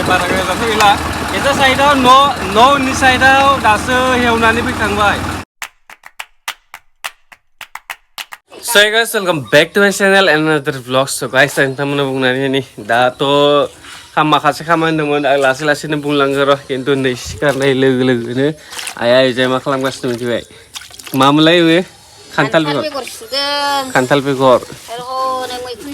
बारा गोजानथ' गैला एजा साइडआव न'नि साइडआव दासो हेवनानै फैखांबाय So guys, welcome back to my channel and another vlog. So guys, nonton buंनानै नि दाथ' माखासे खामानि दंमोन आं लासै-लासैनो बुंलांगोन र' खिन्थु नै सिखारनाय लोगो-लोगोनो आइया ओइजाय मा खालामगासिनो मिथिबाय मामोनलाय बे खान्थाल बेगर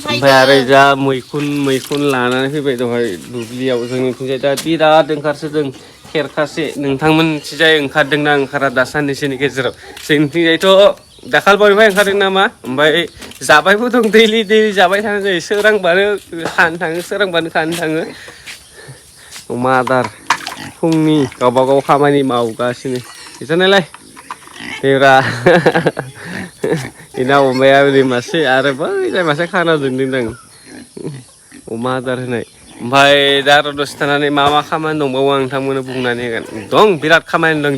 ओमफ्राय आरो जा मैखुन लानानै फैबाय दहाय दुब्लियाव जोंनिथिंजाय दा बिराद ओंखारसोदों खेरखासे नोंथांमोनथिंजाय ओंखारदोंना ओंखारा दा साननैसोनि गेजेराव जोंनिथिंजायथ' दाखालिनिफ्राय ओंखारदों नामा ओमफ्राय जाबायबो दं दैलि जाबाय थानाय जायो सोरांबानो खानो थाङो सोरांबानो खानो थाङो अमा आदार फुंनि गावबा गाव खामानि मावगासिनो बिदिनोलाय देब्रा बेना अमाया ओरै मासे आरो बै मासे खाना दोनदों अमा आदार होनाय ओमफ्राय दा दसे थानानै मा खामानि दंबावो आं नोंथांमोननो बुंनानै होगोन दं बिराद खामानि दं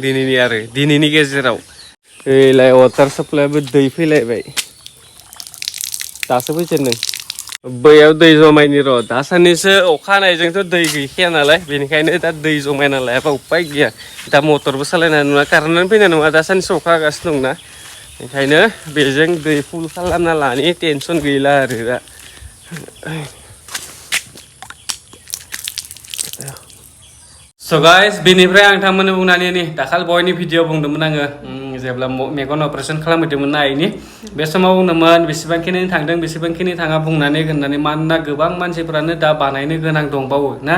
दिनैनि गेजेराव ओइलाय वाटार साप्लाइबो दै फैलायबाय दासो फैजेनदों बैयाव दै जमायनि र' दासाननैसो अखा हानायजोंथ' दै गैखाया नालाय बेनिखायनो दा दै जमायना लायाबा उपाय गैया दा मटरबो सालायनाय नङा कारेन्टआनो फैनाय नङा दासाननैसो अखा हागासिनो दंना ओंखायनो बेजों दै फुल खालामना लानि टेनसन गैला आरो दा So guys, बेनिफ्राय आं नोंथांमोननो बुंनानै नि दाखालि बयनि भिडिअ बुंदोंमोन आङो जेब्ला मेगन अपारेसन खालामहैदोंमोन ना आइनि बे समाव बुंदोंमोन बेसेबांखिनि थांदों बेसेबांखिनि थाङा बुंनानै होननानै मानोना गोबां मानसिफोरानो दा बानायनो गोनां दंबावो ना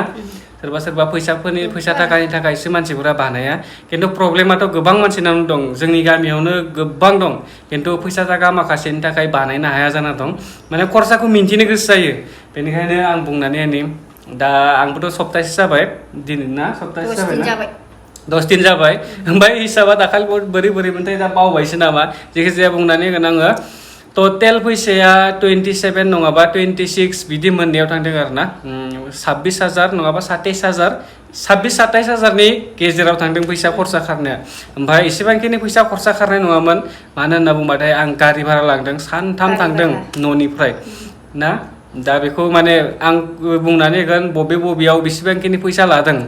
सोरबा फैसा थाखानि थाखायसो मानसिफोरा बानाया खिन्थु प्रब्लेमाथ' गोबां मानसिनावनो दं जोंनि गामियावनो गोबां दं खिन्थु फैसा थाखा माखासेनि थाखाय बानायनो हाया जाना दं माने खरसाखौ मिन्थिनो गोसो जायो बेनिखायनो आं बुंनानै होनि दा आंबोथ' सप्तासे जाबाय दिनै ना सप्तासे जाबाय 10 दिन जाबाय ओमफ्राय हिसाबा दाखालि बोरै मोनथाय दा बावबायसो नामा जायखिजाया बुंनानै होगोन आङो टटेल फैसाया 27 नङाबा 26 बिदि मोननायाव थांदों आरो ना 26,000 नङाबा 27,000 गेजेराव थांदों फैसा खरसा खारनाया ओमफ्राय एसेबांखिनि फैसा खरसा खारनाय नङामोन मानो होनना बुंबाथाय आं गारि भारा लांदों सानथाम थांदों न'निफ्राय ना दा बेखौ माने आं बुंनानै होगोन बबेयाव बेसेबांखिनि फैसा लादों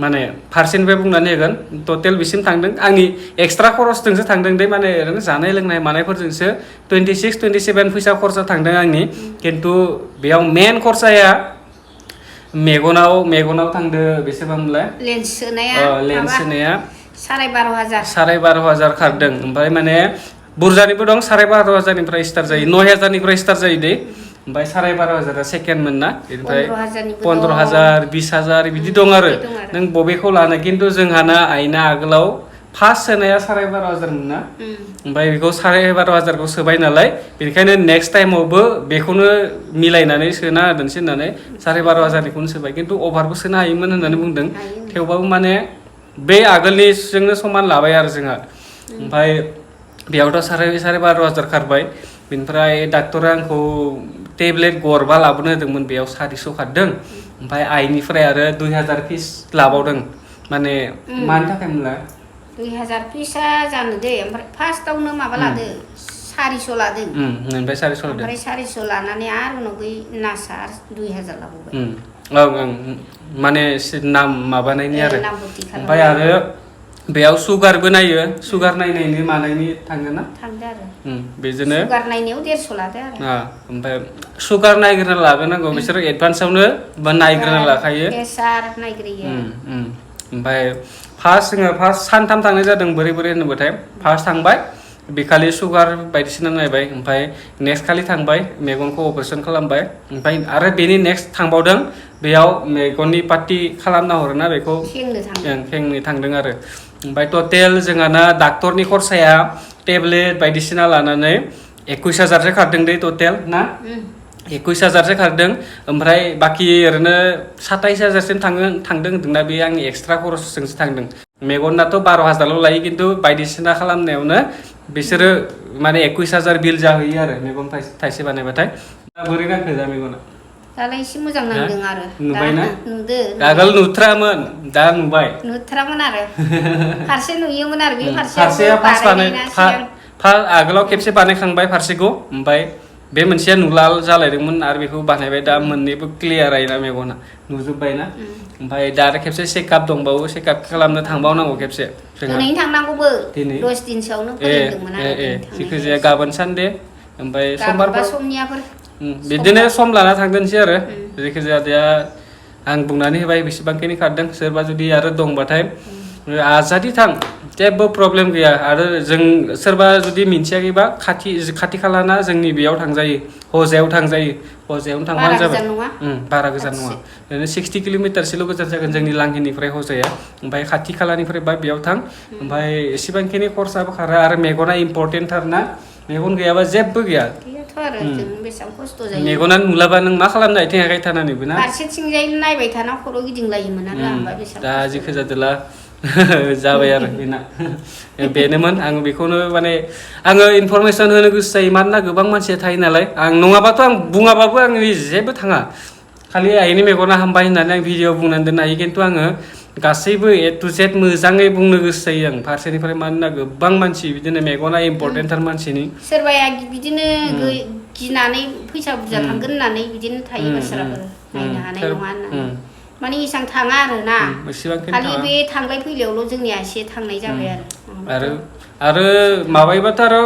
माने फारसेनिफ्राय बुंनानै होगोन टटेल बिसिम थांदों आंनि एक्सट्रा खरसजोंसो थांदों दे माने ओरैनो जानाय लोंनाय मानायफोरजोंसो 26-27 फैसा खरसा थांदों आंनि खिन्थु बेयाव मेन खरसाया मेगनाव थांदो बेसेबांलाय लेन्स सोनाया 12,500 खारदों ओमफ्राय माने बुरजानिबो दं 12,500 स्टार्ट जायो 9,000 स्टार्ट जायो दे ओमफ्राय 12,500 सेकेन्डमोन ना बेनिफ्राय 15,000 20,000 बिदि दं आरो नों बबेखौ लानो खिन्थु जोंहाना आइना आगोलाव फार्स्ट सोनाया 12,500 मोन ना ओमफ्राय बेखौ 12,500 खौ सोबाय नालाय बेनिखायनो नेक्स्ट टाइमावबो बेखौनो मिलायनानै सोना होदोंसै होननानै 12,500 खौनो सोबाय खिन्थु अभारबो सोनो हायोमोन होननानै बुंदों थेवबाबो माने बे आगोलनिजोंनो समान लाबाय आरो जोंहा ओमफ्राय बेयावथ' 12,500 खारबाय बेनिफ्राय डाक्टरा आंखौ टेब्लेट गरबा लाबोनो होदोंमोन बेयाव 400 खारदों ओमफ्राय आइनिफ्राय आरो 2,000 फिस लाबावदों माने मानि थाखाय मोनलाय 2,000 फिसा जानो दे ओमफ्राय फार्स्टआवनो माबा लादो 400 लादों ओमफ्राय 400 लादों ओमफ्राय 400 लानानै आरो उनाव बै नासा 2,000 लाबावबाय ओं माने नाम माबानायनि आरो ओमफ्राय आरो बेयाव सुगारबो नायो सुगार नायनायनि मानायनि थाङो ना थांदो आरो बेजोंनो सुगार नायनायाव 150 लादो आरो ओमफ्राय सुगार नायग्रोना लाग्रोनांगौ बिसोरो एडभान्सआवनो नायग्रोना लाखायो प्रेसार नायग्रोयो ओमफ्राय फार्स्ट सानथाम थांनाय जादों बोरै होनोबाथाय फार्स्ट थांबाय बेखालि सुगार बायदिसिना नायबाय ओमफ्राय नेक्स्ट खालि थांबाय मेगनखौ अपारेसन खालामबाय ओमफ्राय आरो बेनि नेक्स्ट थांबावदों बेयाव मेगननि पार्टि खालामना हरोना बेखौ खेंनो थांदों आरो ओमफ्राय टटेल जोंहाना डाक्टरनि खरसाया टेब्लेट बायदिसिना लानानै 21,000 खारदों दे टटेल ना 21,000 खारदों ओमफ्राय बाखि ओरैनो 27,000 थांदों होनदोंना बे आंनि एक्सट्रा खरसजोंसो थांदों मेगनाथ' 12,000 लायो खिन्थु बायदिसिना खालामनायावनो बिसोरो माने 21,000 बिल जाहैयो आरो मेगन थाइसे बानायबाथाय बोरै नांखो दा मेगना दालाय एसे मोजां नांदों आरो नुबायना नुदो आगोल नुथ्रामोन दा नुबाय नुथ्रामोन आरो फारसे नुयोमोन आरो बे फारसेया फार्स्ट आगोलाव खेबसे बानायखांबाय फारसेखौ ओमफ्राय बे मोनसेया नुला जालायदोंमोन आरो बेखौ बानायबाय दा मोननैबो क्लियार आरोना मेगना नुजोब्बायना ओमफ्राय दा आरो खेबसे चेकआप दंबावो चेकआप खालामनो थांबावनांगौ खेबसे दिनै थांनांगौबो 10 दिनसोआवनो फोरोंदोंमोन आरो जिखु जाया गाबोन सानदे ओमफ्राय समबारबा समनियाफोर बिदिनो सम लाना थांगोनसै आरो जिखु जाया दा आं बुंनानै होबाय बेसेबांखिनि खारदों सोरबा जुदि आरो दंबाथाय आजादि थां जेबो प्रब्लेम गैया आरो जों सोरबा जुदि मिन्थियाखैबा खाथि खालाना जोंनि बेयाव थांजायो हजायाव थांजायो हजायावनो थांबानो जाबाय बारा गोजान नङा ओरैनो 60 किल'मिटारसोल' गोजान जागोन जोंनि लांहिनिफ्राय हजाया ओमफ्राय खाथि खालानिफ्राय बा बेयाव थां ओमफ्राय एसेबांखिनि खरसाबो खारा आरो मेगना इम्परटेन्टथार ना मेगन गैयाबा जेबो गैया मेगना नुलाबा नों मा खालामनो आथिं आखाइ थानानैबो ना फारसेथिंजाय नायबाय थाना खर' गिदिंलायोमोन आरो आंबा बेसेबां दा जिखु जादोला जाबाय आरो बेना बेनोमोन आं बेखौनो माने आङो इनफरमेसन होनो गोसो जायो मानोना गोबां मानसिया थायो नालाय आं नङाबाथ' आं बुङाबाबो आंनि जेबो थाङा खालि आइनि मेगना हामबाय होननानै आं भिडिअ बुंनानै दोननो हायो खिन्थु आङो गासैबो ए टु जेड मोजाङै बुंनो गोसो जायो आं फारसेनिफ्राय मानोना गोबां मानसि बिदिनो मेगना इम्परटेन्टथार मानसिनि सोरबाया बिदिनो गिनानै फैसा बुरजा थांगोन होननानै बिदिनो थायो बाथ्राफोर नायनो हानाय नङा होननानै माने इसां थाङा आरो ना खालि बे थांलाय फैलायावल' जोंनिया एसे थांनाय जाबाय आरो माबायोबाथ' आरो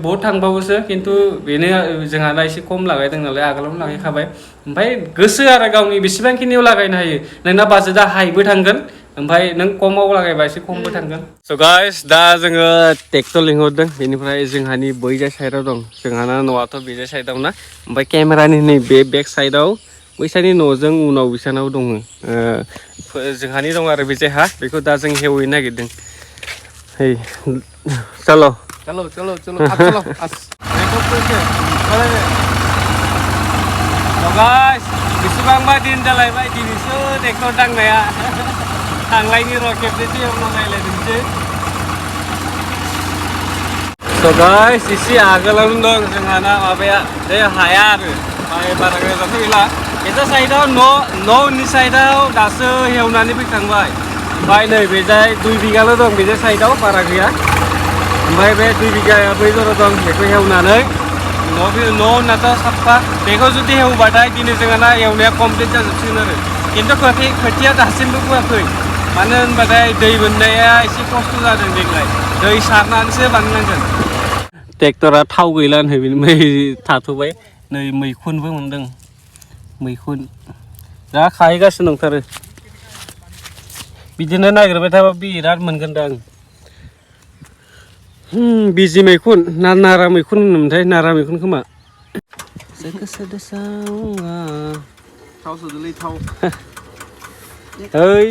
बहुत थांबावोसो खिन्थु बेनो जोंहा दा एसे खम लागायदों नालाय आगोलावनो लागायखाबाय ओमफ्राय गोसो आरो गावनि बेसेबांखिनियाव लागायनो हायो नोंना बाजेटआ हाइबो थांगोन ओमफ्राय नों खमाव लागायबा एसे खमबो थांगोन स' गाइस दा जोङो ट्रेक्टर लिंहरदों बेनिफ्राय जोंहानि बैजाय साइडआव दं जोंहाना न'आथ' बेजाय साइडआव ना ओमफ्राय केमेरानि नै बे बेक साइडआव बैसानि न'जों उनाव बिसानाव दङ जोंहानि दं आरो बे जायहा बेखौ दा जों हेवहैनो नागिरदों hey चलो चलो चलो चलो अब चलो guys बेसेबांबा दिन जालायबाय दिनैसो ट्रेक्टर दांनाया थांलायनि र' खेबसे एवना नायलायनोसै स' गाइस एसे आगोलावनो दं जोंहाना माबाया बे हाया आरो बारा गोजानथ' गैला बेजा साइडआव न' उननि साइडआव दासो हेवनानै फैखांबाय ओमफ्राय नै बेजाय 2 बिगाल' दं बेजाय साइडआव बारा गैया ओमफ्राय बे 2 बिगाया बै जरा दं बेखौ हेवनानै न' उननाथ' साफा बेखौ जुदि हेवबाथाय दिनै जोंहाना एवनाया कमप्लिट जाजोबसिगोन आरो खिन्थु खोथिया दासिमबो फोआखै मानो होनबाथाय दै मोननाया एसे खस्थ' जादों देग्लाय दै सारनानैसो बानायनांगोन ट्रेक्टरा थाव गैला नै बेनिफ्राय थाथ'बाय नै मैखुनबो मोनदों मैखुन दा खाहैगासिनो दंथारो बिदिनो नागिरबाय थाबा बिराद मोनगोन दां बिजि मैखुन नारा मैखुन होनोमोनथाय नारा मैखुन खोमा थाव सोदोलै थाव ओइ